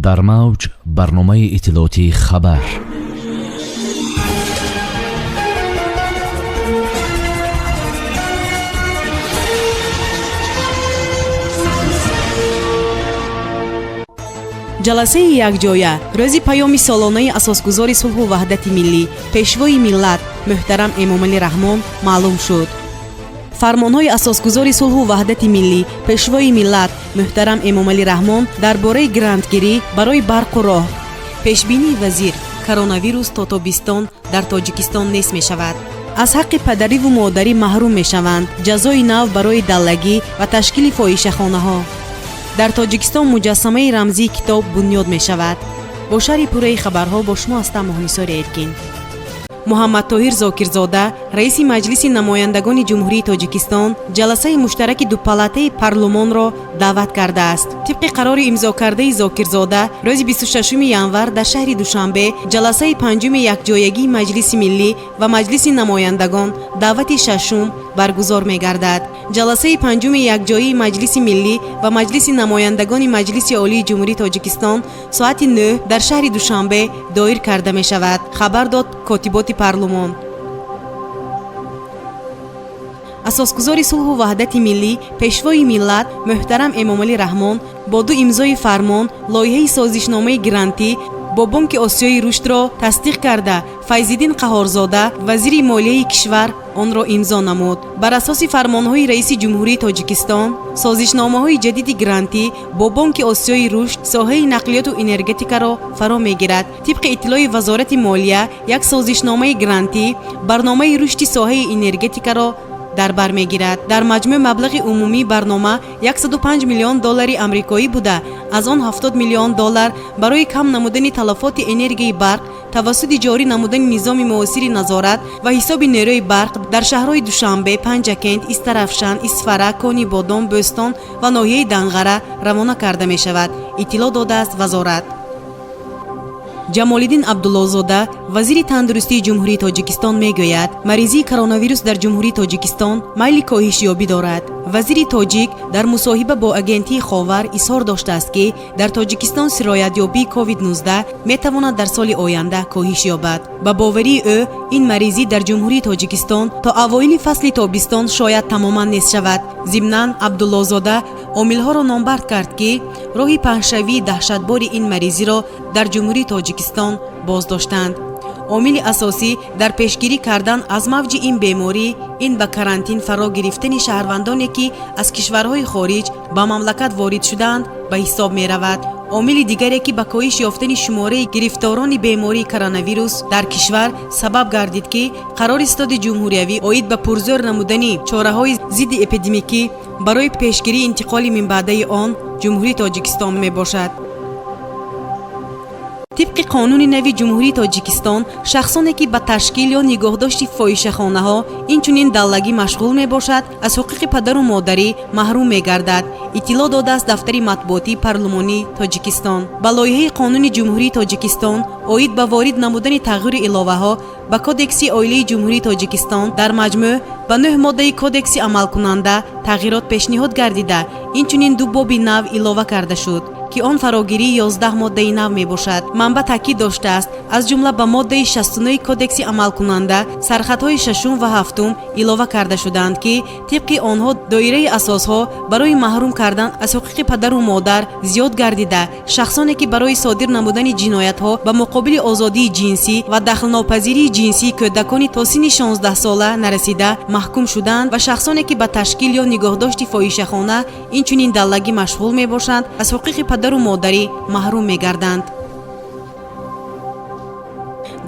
Дар мавҷ барномаи иттилоотии «Хабар». Ҷаласаи якҷоя рӯзи паёми солонаи асосгузори сулҳу ваҳдати миллӣ, пешвои миллат муҳтарам Эмомалӣ Раҳмон маълум шуд. Фармонҳои асосгузори сулҳу ваҳдати миллӣ, пешвои миллат муҳтарам Эмомалӣ Раҳмон дар бораи грантгирӣ барои барқу роҳ. Пешбинии вазир: коронавирус то тобистон дар Тоҷикистон нест мешавад. Аз ҳаққи падариву модарӣ маҳрум мешаванд. Ҷазои нав барои даллагӣ ва ташкили фоҳишахонаҳо. Дар Тоҷикистон муҷассамаи рамзии китоб бунёд мешавад. Бо шарҳи пурраи хабарҳо бо шумо ҳастам Моҳнисори Эркин. Муҳаммадтоҳир Зокирзода, раиси Маҷлиси намояндагони Ҷумҳурии Тоҷикистон, ҷаласаи муштараки дупалатаи парлумонро даъват кардааст. Тибқи қарори имзокардаи Зокирзода, рӯзи 26 январ дар шаҳри Душанбе ҷаласаи панҷуми якҷоягии Маҷлиси миллӣ ва Маҷлиси намояндагон, даъвати шашум, баргузор мегардад. Ҷаласаи панҷуми якҷоии Маҷлиси миллӣ ва Маҷлиси намояндагони Маҷлиси Олии Ҷумҳурии Тоҷикистон соати 9 дар шаҳри Душанбе доир карда мешавад, хабар дод котиботи парлумон. Асосгузори сулҳу ваҳдати миллӣ, пешвои миллат муҳтарам Эмомалӣ Раҳмон бо ду имзои фармон лоиҳаи созишномаи грантӣ бо Бонки Осиёи Рушдро тасдиқ карда, Файзиддин Қаҳорзода, вазири молияи кишвар, онро имзо намуд. Бар асоси фармонҳои раиси Ҷумҳурии Тоҷикистон, созишномаҳои ҷадиди грантӣ бо Бонки Осиёи Рушд соҳаи нақлиёту энергетикаро фаро мегирад. Тибқи иттилои Вазорати молия, як созишномаи грантӣ барномаи рушди соҳаи энергетикаро дар бар мегирад. Дар маҷмӯъ маблағи умумии барнома 105 миллион доллари амрикоӣ буда, аз он 70 миллион доллар барои кам намудани талафоти энергияи барқ тавассути ҷорӣ намудани низоми муосири назорат ва ҳисоби нерӯи барқ дар шаҳрҳои Душанбе, Панҷакент, Истаравшан, Исфара, Конибодом, Бӯстон ва ноҳияи Данғара равона карда мешавад, иттилоъ додааст вазорат. Ҷамолиддин Абдуллозода, вазири тандурустии Ҷумҳурии Тоҷикистон, мегӯяд, маризии коронавирус дар Ҷумҳурии Тоҷикистон майли коҳишёбӣ дорад. Вазири тоҷик дар мусоҳиба бо агентии Ховар изҳор доштааст, ки дар Тоҷикистон сироятёбии COVID-19 метавонад дар соли оянда коҳиш ёбад. Ба боварии ӯ, ин маризӣ дар Ҷумҳурии Тоҷикистон то аввоили фасли тобистон шояд тамоман нест шавад. Зимнан, Абдуллозода омилҳоро номбард кард, ки роҳи паҳншавии даҳшатбори ин маризиро дар Ҷумҳурии Тоҷикистон боздоштанд. Омили асосӣ дар пешгирӣ кардан аз мавҷи ин беморӣ ин ба карантин фаро гирифтани шаҳрвандоне, ки аз кишварҳои хориҷ ба мамлакат ворид шудаанд, ба ҳисоб меравад. Омили дигаре, ки ба коҳиш ёфтани шумораи гирифторони бемории коронавирус дар кишвар сабаб гардид, ки қарори Стоди ҷумҳуриявӣ оид ба пурзӯр намудани чораҳои зидди эпидемикӣ барои пешгирии интиқоли минбаъдаи он Ҷумҳурии Тоҷикистон мебошад. Тибқи қонуни нави Ҷумҳурии Тоҷикистон, шахсоне, ки ба ташкил ё нигоҳдошти фоҳишахонаҳо, инчунин даллагӣ машғул мебошад, аз ҳуқуқи падару модарӣ маҳрум мегардад, иттилоъ додааст дафтари матбуотии парлумонии Тоҷикистон. Ба лоиҳаи қонуни Ҷумҳурии Тоҷикистон оид ба ворид намудани тағйиру иловаҳо ба Кодекси оилаи Ҷумҳурии Тоҷикистон дар маҷмӯъ ба нӯҳ моддаи кодекси амалкунанда тағйирот пешниҳод гардида, инчунин ду боби нав илова карда шуд, ки он фарогирии 11 моддаи нав мебошад. Манбаъ таъкид доштааст, аз ҷумла ба моддаи 69 кодекси амалкунанда сархатҳои шашум ва ҳафтум илова карда шудаанд, ки тибқи онҳо доираи асосҳо барои маҳрум кардан аз ҳуқуқи падару модар зиёд гардида, шахсоне, ки барои содир намудани ҷиноятҳо ба муқобили озодии ҷинсӣ ва дахлнопазирии ҷинсии кӯдакони то синни 16сола нарасида маҳкум шудаанд ва шахсоне, ки ба ташкил ё нигоҳдошти фоҳишахона, инчунин даллагӣ машғул мебошанд, аз ҳуқуқи падару модарӣ маҳрум мегарданд.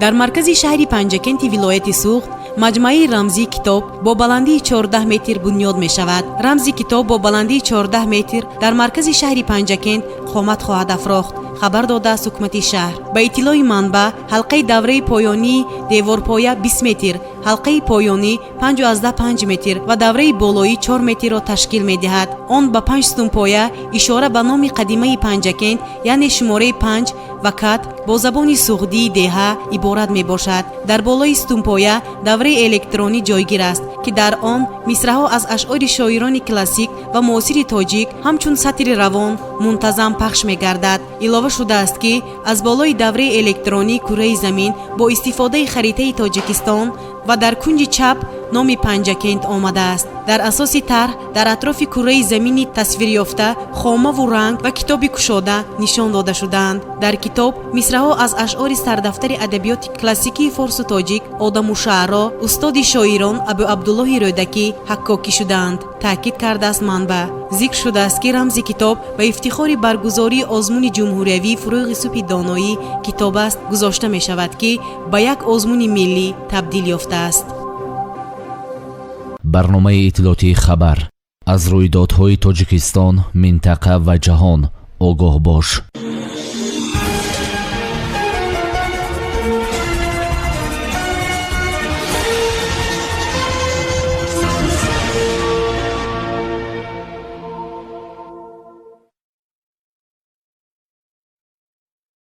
Дар маркази шаҳри Панҷакенти вилояти Суғд маҷмӯаи рамзии китоб бо баландии 14 метр бунёд мешавад. Рамзи китоб бо баландии 14 метр дар маркази шаҳри Панҷакент қомат хоҳад афрохт, хабар додааст ҳукумати шаҳр. Ба иттилои манбаъ, ҳалқаи давраи поёнии деворпоя 20 метр, ҳалқаи поёнӣ 5,5 метр ва давраи болоӣ 4 метрро ташкил медиҳад. Он ба панҷ сутунпоя ишора ба номи қадимаи Панҷакент, яъне шумораи панҷ ва кат бо забони суғдии деҳа иборат мебошад. Дар болои сутунпоя давраи электронӣ ҷойгир аст, ки дар он мисраҳо аз ашъори шоирони классик ва муосири тоҷик ҳамчун сатри равон мунтазам пахш мегардад. Илова шудааст, ки аз болои давраи электронии кураи замин бо истифодаи харитаи Тоҷикистон ва дар кунҷи чап номи Панҷакент омадааст. Дар асоси тарҳ дар атрофи кураи замини тасвирёфта хомаву ранг ва китоби кушода нишон дода шудаанд. Дар китоб мисраҳо аз ашъори сардафтари адабиёти классикии форсу тоҷик, Одаму шаъро, устоди шоирон Абу Абдуллоҳи Рӯдакӣ ҳаккокӣ шудаанд, таъкид кардааст манбаъ. Зикр шудааст, ки рамзи китоб ба ифтихори баргузории озмуни ҷумҳуриявии «Фурӯғи субҳи доноӣ китоб аст» гузошта мешавад, ки ба як озмуни миллӣ табдил ёфтааст. Барномаи иттилоотии «Хабар». Аз рӯйдодҳои Тоҷикистон, минтақа ва ҷаҳон огоҳ бош.